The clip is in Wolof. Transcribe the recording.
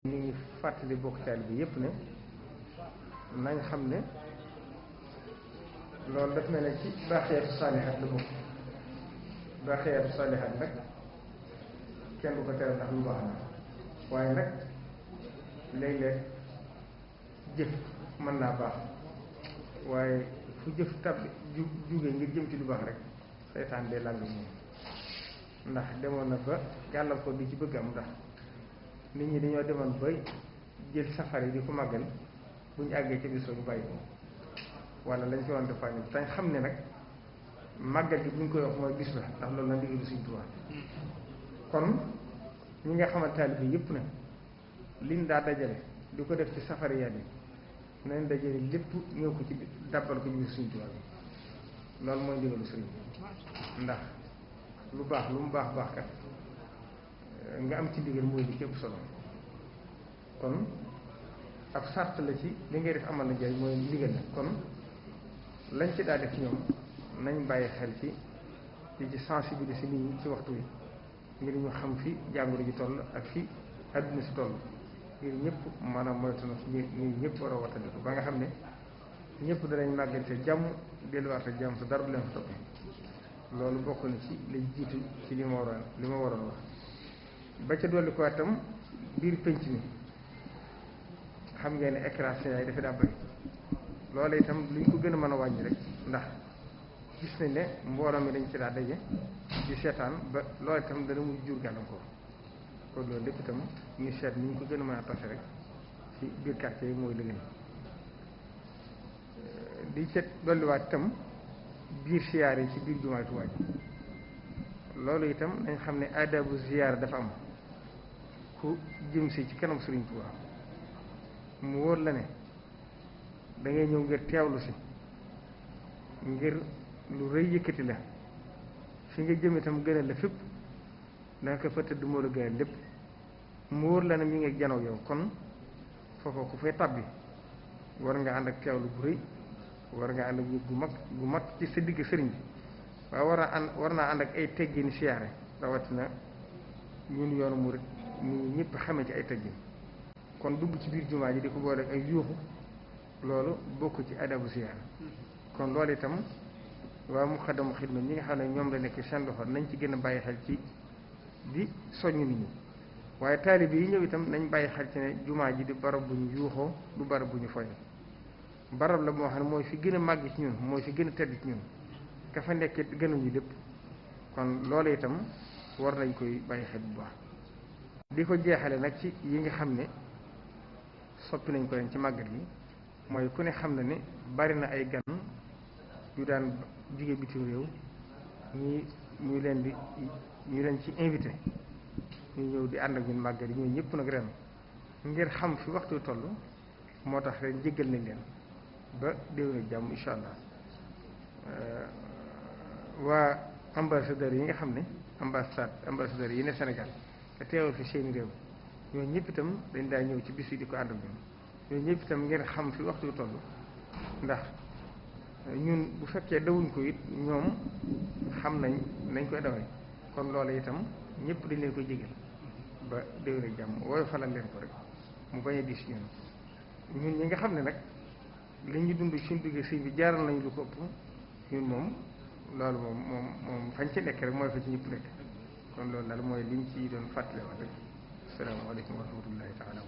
ñu ngi fàttali bokk taalibe bi yépp ne nañ xam ne loolu daf mel ne ci baaxiyaatu saalihaat la bokk. baaxiyaatu saalihaat nag kenn du ko tere ndax lu baax la waaye nag léeg-léeg jëf mën naa baax waaye fu jëf tab jóge ngir jëm ci lu baax rek seytaan dee làng moom ndax demoon na ba gàllal ko di ci bëgg am ndax nit ñi dañoo demoon ba jël safar yi di ko màggal bu ñu àggee ci bisoo ñu bàyyi ko wala lañ ci woon defaat ñëpp tañ xam ne nag màggal gi bu ñu koy wax mooy bis la ndax loolu la ndigalu Sëriñ Tuubaa kon ñi nga xamante taalibe bi yëpp nag liñ daa dajale di ko def ci safari yaat yi nañ dajale lépp ñëw ko ci dàbbal ko ci biir Sëriñ Tuubaa bi loolu mooy ndigalu sëriñ ndax lu baax lu mu baax baax kat nga am ci ndigal mooy li ci ëpp solo kon ab sart la ci li ngay def amal na njariñ mooy ndigal la kon lañ ci daa def ñoom nañ bàyyi xel ci di ci sensibiliser nit ñi ci waxtu wi ngir ñu xam fi jàngoro ji toll ak fi àdduna si toll ngir ñëpp maanaam moytu na ngir ñëpp war a wattandiku ba nga xam ne ñëpp danañ màggal te jàmm delluwaat te jàmm te dara du leen fa topp loolu bokk na ci la jiitu ci li ma waroon wax ba ca dolli ko itam biir penc mi xam ngeen ne écran yi dafa daa bëri loolu itam luñ ko gën a mën a wàññi rek ndax gis nañ ne mbooloo mi dañ ci daa daje di seetaan ba loolu itam dana mujj jur gàllankoor kon loolu lépp itam ñu seet ni ñu ko gën a mën a tase rek ci biir quartier yi mooy liggéey di ca dolliwaat itam biir siyaar yi ci biir jumaay Tuubaa ji loolu itam nañ xam ne adabu ziyaar dafa am ku jëm si ci kanam Sëriñ Tuubaa mu wóor la ne da ngay ñëw ngir teewlu si ngir lu rëy yëkkati la fi nga jëm itam gënal la fépp danga ko fa tëdd moo la gënal lépp mu wóor la ne mi ngi janow yow kon foofa ku fay tabbi war nga ànd ak teewlu bu rëy war nga ànd ak yëg gu mag ci sa digg sëriñ bi waaye war naa ànd ak ay teggini siyaare rawatina ñun yoonu murit ñu ñëpp xamee ci ay teggin kon dugg ci biir jumaa ji di ko boole ak ay yuuxu loolu bokk ci adabu siyaare kon loolu itam waa Muxaddamatul Xidma ñi nga xam ne ñoom la nekk seen loxo nañ ci gën a bàyyi xel ci di soññ nit ñi waaye taalibe yi ñëw itam nañ bàyyi xel ci ne jumaa ji di barab bu ñu yuuxoo du barab bu ñu foye barab la moo xam ne mooy fi gën a màgg ci ñun mooy fi gën a tedd ci ñun ka fa nekk gënuñu lépp kon loolu itam war nañ koy bàyyi xel bu baax di ko jeexale nag ci yi nga xam ne soppi nañ ko leen ci màggal gi mooy ku ne xam na ne bari na ay gan yu daan jóge bitim réew ñu leen ci invité ñu ñëw di ànd ak ñun màggal yi ñooy ñëpp nag ren ngir xam fi waxtu toll moo tax ren jéggal nañ leen ba déwén ak jàmm incha allah waa ambassadeurs yi nga xam ne ambassadeurs yi ne Sénégal te teewal fi seeni réew ñooñu ñëpp itam dañ daa ñëw ci bis yi di ko ànd ak ñun ñooñu ñëpp itam ngeen xam fi waxtu toll ndax ñun bu fekkee dawuñ ko it ñoom xam nañ koy dawee kon loolu itam ñëpp dañ leen koy jégal ba déwén ak jàmm wooyu falal leen ko rek mu bañ a diis ñun ñi nga xam ne nag li ñu dund suñ duggee sëñ bi jaaral nañu lu ko ëpp ñun moom loolu moom fañ ci nekk rek mooy fa ci ñëpp nekk kon loolu daal mooy liñ ci doon fàttale wax rek asalaamaaleykum wa rahmatullahi taala